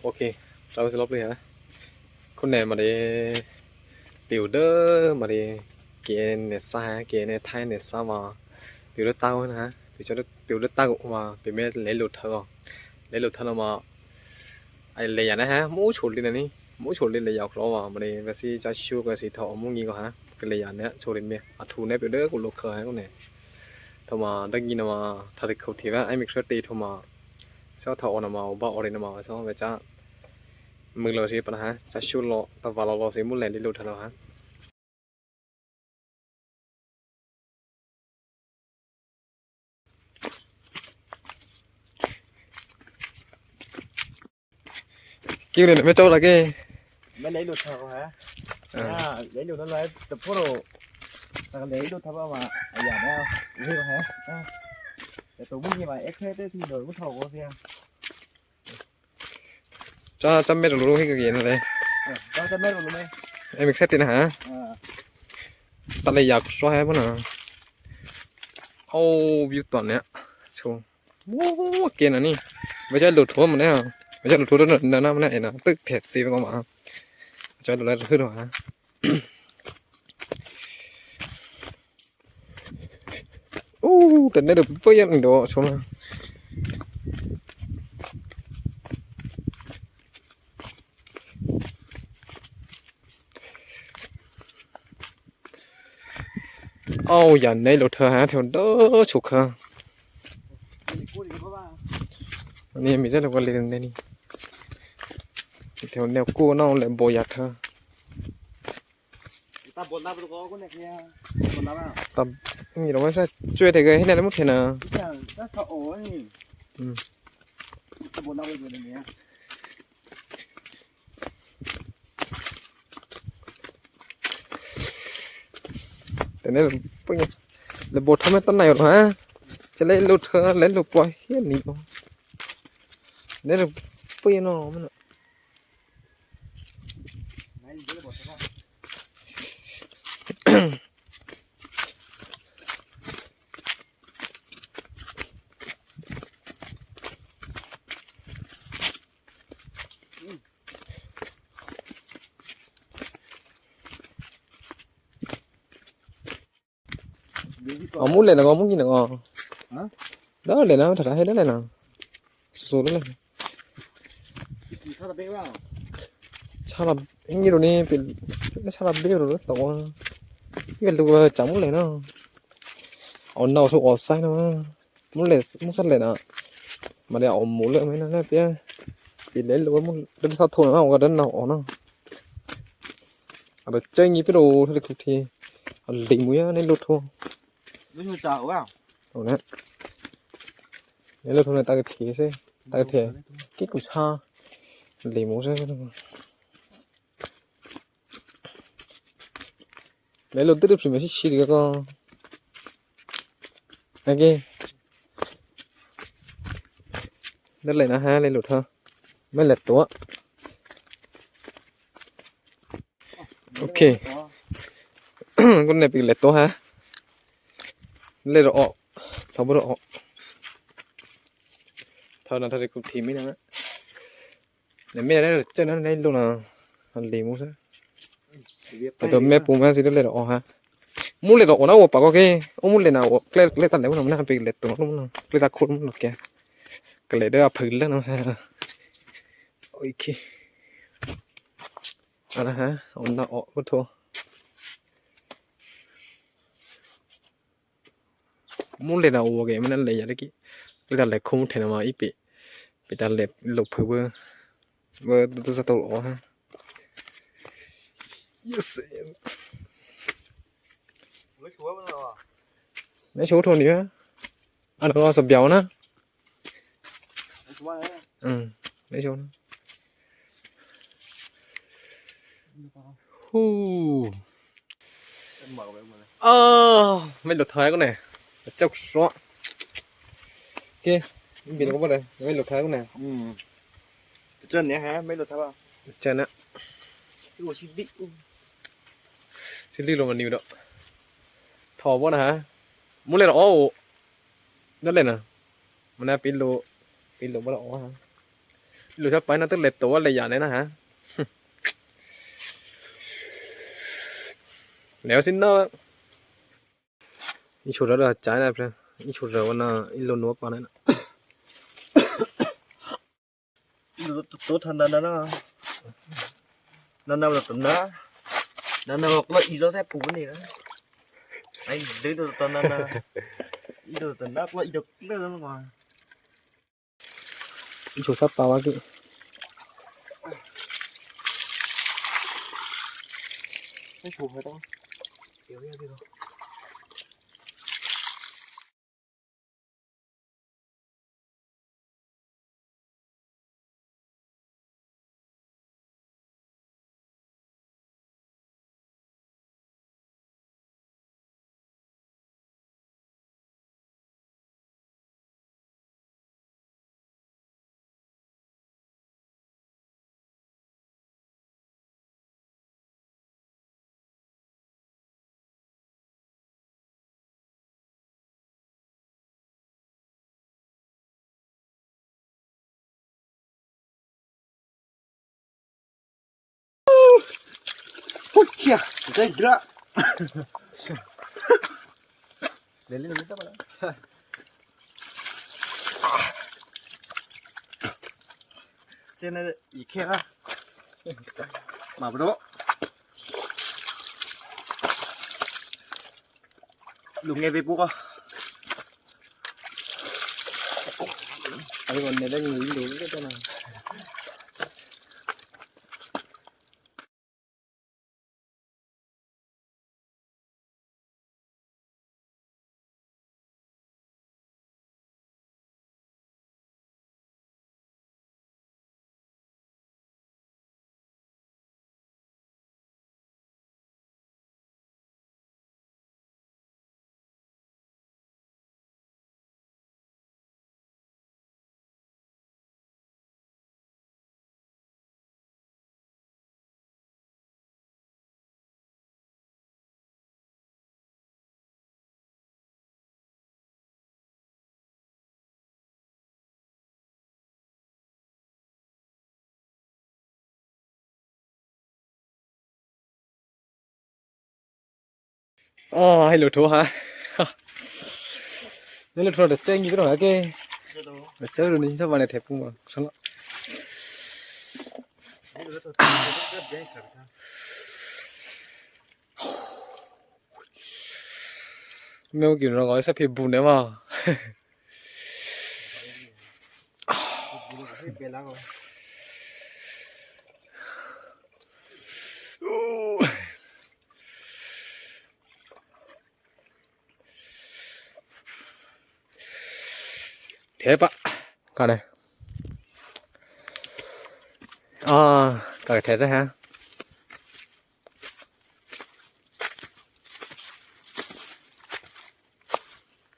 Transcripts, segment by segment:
ໂອເຄ ເຮົາຊິລົບເລີຍຮະ. ຄຸນແນມາເດ ບິວເດີ ມາເດ ເກເນຊາ ເກເນໄທເນຊາມາ ບິວເດີຕາວນະ ບິວເດີ ບິວເດີຕາວມາ ເປເມເລໂລເທີ ເລໂລເທີມາ ໄອເລຍນະຮະ ໝູຊົນລີນະນີ້ ໝູຊົນລີນເລຍາວຄລໍວາ ມາເດ ກະຊິຈະຊູກະຊິເທົາອະໝູງີກະຮະ ກະເລຍານະໂຊລິນເມ ອາທູແນບເດີກຸໂລເຄີຮະກຸແນ ໂທມາ ດັກຍິນນະມາ ທາລິໂຄເທວະ ໄອມິເຄຣເຕໂທມາ ຊາວທາອອນນະມາ ອອບາອອເຣນະມາ ຊາວເວຈາ ມຶງໂລເຊປະນະຮະ ຈາຊູໂລ ຕະວາລາໂລເຊມຸແລນລິໂລທາໂລຮະ. ເກເລນະແມ່ໂຈ້ລະເກ ແມ່ນໄດ້ລົດເຮົາຮະ ອ່າ ອ່າ ໄດ້ລົດນັ້ນແຫຼະ ແຕ່ໂພໂລ ແຕ່ກໍໄດ້ລົດເຮົາວ່າ ອາ ຢ່າແລ້ວ ເຮັດແຮະ ອ່າ ແຕ່ໂຕມື້ນີ້ວ່າ ເອັກເຄຣເຕທີ່ໂດນຜູ້ເຖົ້າກໍເສຍ ຈະ ຈະແມ່ນໂລເຮັດກະເກນເລີຍ ເອີ ຈະແມ່ນໂລແມ່ ເອັກເຄຣເຕນະຮະ ອ່າ ຕະເລຍາກຊອຍບໍ່ນະ ເອົາວິວຕອນເນີ້ຍ ໂຊ ໂອ້ ເກນອັນນີ້ ບໍ່ໃຊ່ລົດທົວມາແລ້ວ ບໍ່ໃຊ່ລົດທົວມາແລ້ວນະ ມັນເອັນນະ ຕຶກແຜດຊີໄປກໍມາ ບໍ່ໃຊ່ລົດແລ້ວຄືດອກຫາ ໂອ້ ແຕ່ແນວເດີ ບໍ່ຍັງໂດ ຊົມ ເອົາ ຢ່າໃນລົດເທື່ອຫາແຖວເດີ ຊຸກເຄີ ອັນນີ້ມີແຕ່ລະກະເລນແນວນີ້ ແຖວແນວກູ້ເນາະ ແລະບໍ່ຢາກເທື່ອ ຕາບົນລາວ ຕາ ນີ້ລະວ່າຊ່ວຍໄດ້ເກີເຮັດແນວໃດໝົດເທນະ ຕາສະໂອນີ້ ອືມ ຕາບົນລາວເປັນແນວນີ້ ແຕ່ນີ້ເບິ່ງ ລະບົບທຳໄມຕອນໄຫນຫວະ ຈະໄລ່ຫຼຸດເທື່ອ ໄລ່ຫຼຸດປ່ອຍເຮັດນີ້ບໍ່ ແຕ່ລະເປີເນາະ ມັນ ເອົາໝູເຫຼັ້ນອອກ ໝູກິນອອກ ຮະ ເດີເຫຼັ້ນນະ ຖ້າເຮັດໄດ້ເລີຍນະ ສູ້ໆເລີຍ ຊາລາເບໂລນີ້ເປັນ ຊາລາເບໂລໂຕ ເປັນລູກຈຳໝູເຫຼັ້ນເນາະ ເອົາເນົ່າຊຸກອອກໃສ່ນະ ໝູເຫຼັ້ນ ໝູສັດເຫຼັ້ນນະ ມາໄດ້ເອົາໝູເຫຼັ້ນມາໃຫ້ນະ ເປີ ປີເຫຼັ້ນຫຼືວ່າໝູເຫຼັ້ນຊາໂທນະ ເອົາກໍເດີນເນົ່າອອກເນາະ ອາດຈະເຈີງີເປໂດທະເລຄຸກທີ ອາລີໝູຍາໃນໂລໂທ ເອົານະ ໃນໂລໂທນະຕາກະເທເຊ ຕາກະເທ ກິກຸຊາ ລີໝູເຊ ໃນໂລໂທນະ ໂອເຄ ນັ້ນເລີຍນະຮະ ໃນໂລໂທນະ ແມ່ນແຫຼະຕົວ ໂອເຄ ກໍແນບອີກແຫຼະໂຕຮະ ເລີຍອອກ ເຂົາບໍ່ໄດ້ອອກ ເທົ່ານັ້ນ ເທົ່າທີ່ກຸມທີມນີ້ນະ ແລະແມ່ໄດ້ເຈົ້ານັ້ນໄດ້ລົງນະ ອັນລີໝູຊະ ແຕ່ຕົວແມ່ປູມາຊິໄດ້ເລີຍອອກຮະ ໝູເລັດອອກນະ ໂອປາກໍເກ ໂອ ໝູເລັດນະ ໂອ ເກລ ເກລຕັນແລ້ວນະ ມັນເປັນເກລຕົວນະ ເກລຕາໂຄດມັນເນາະ ແກ ກໍເລີຍໄດ້ເພິ່ນແລ້ວນະ ໂອເຄ ອານະຮະ ໂອນະ ໂອ ໂອໂທ Mule na uwagay mana le yalaki. Lale kum tena ma ipe. Pita le lo phu. Ba tu sa to ha. Yes. Mai shu to ni ha. Ana wa sa biao na. ອືມ ໄດ້ຊົມ ຫູ ເອີ ແມ່ນລົດໄຖກໍແນ່ ເຈົ້າຊະ ເກ ບິນກໍບໍ່ໄດ້ ແມ່ນລົດໄຖກໍແນ່ ອືມ ເຈີນນີ້ຮະ ແມ່ນລົດໄຖບໍ່ ເຈີນນະ ໂອ ຊິລິ ຊິລິລົງມານິວດອກ ຖອບບໍ່ນະຮະ ມຸເລດອອກ ນັ້ນແຫຼະນະ ມັນນະ ປິດໂລ ປິດໂລບໍ່ລະອອກຫາ Ilo sa pai na te le to le ya ne na ha. Leo sin na. Icho ra da chai na pre. Icho ra wa na ilo no pa na. Ilo to to tha na na na. Na na la to na. Na na wa klo ilo sa pu ni na. Ai de to to na na. Ilo to na klo ilo klo na wa. Icho sa pa wa ki. Ai pu ha to. Yo yo yo. Pucha, dai gra. Lele, lele, tama na. Tiene y queda. Ma bro. Lu nge be buka. Ai, con ne da ni lu ke ta na. Ai, lo tho ha. Ni lo tho da cheng gi ko ha ke. Da cheng ni sa ba ne the pu ma. Sa la. Meu ki no ko sa phi bu ne ma. Thepa. Ka ne. Ah, ka the ha.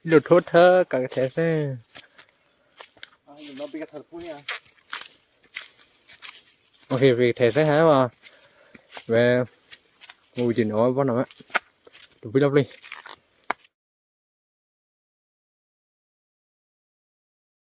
Lo tho tha ka the se. Okay, we the se ha wa. We, we didn't know what. Tu pi la pli.